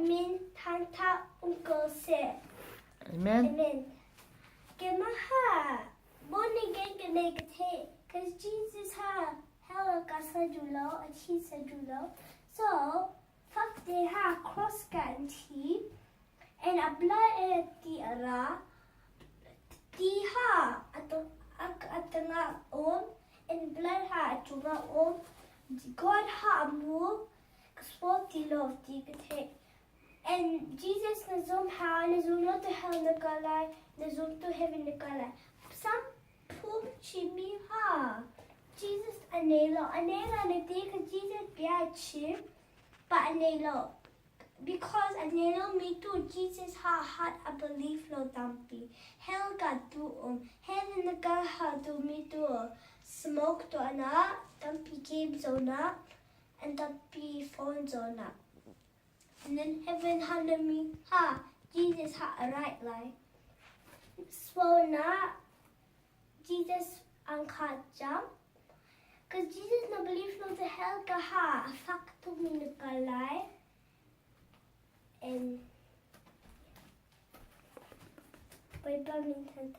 Min thangtha um ko seh. Amen. Amen. Keimah ha born again ka nei ka theih cause Jesus ha hell ka sa duh lo a thi sa duh lo. So fuck te ha cross ka an thi and a blood e ti a ra ti ha a tangah um and blood ha a cungah um God ha a mu ka sual ti lo ti ka theih. And Jesus na zum hau, na zum lo tu hell na kal lai, na zum tu heaven na kal lai. Some phum chimmi ha. Jesus a nei lo, a nei lo na ti ka Jesus bia chim, but a nei lo. Because a nei lo mi tu Jesus ha hat a believe lo tampi. Hell ka tu um, heaven na kal ha tu mi tu smoke tu ana, tampi game zona, and tampi phone zona. And then heaven hanami ha Jesus ha a right lai. Swona Jesus ang kha jam. Cause Jesus no believe no the hell ka ha a fak tu mi na ka lai. And Bawipa min than.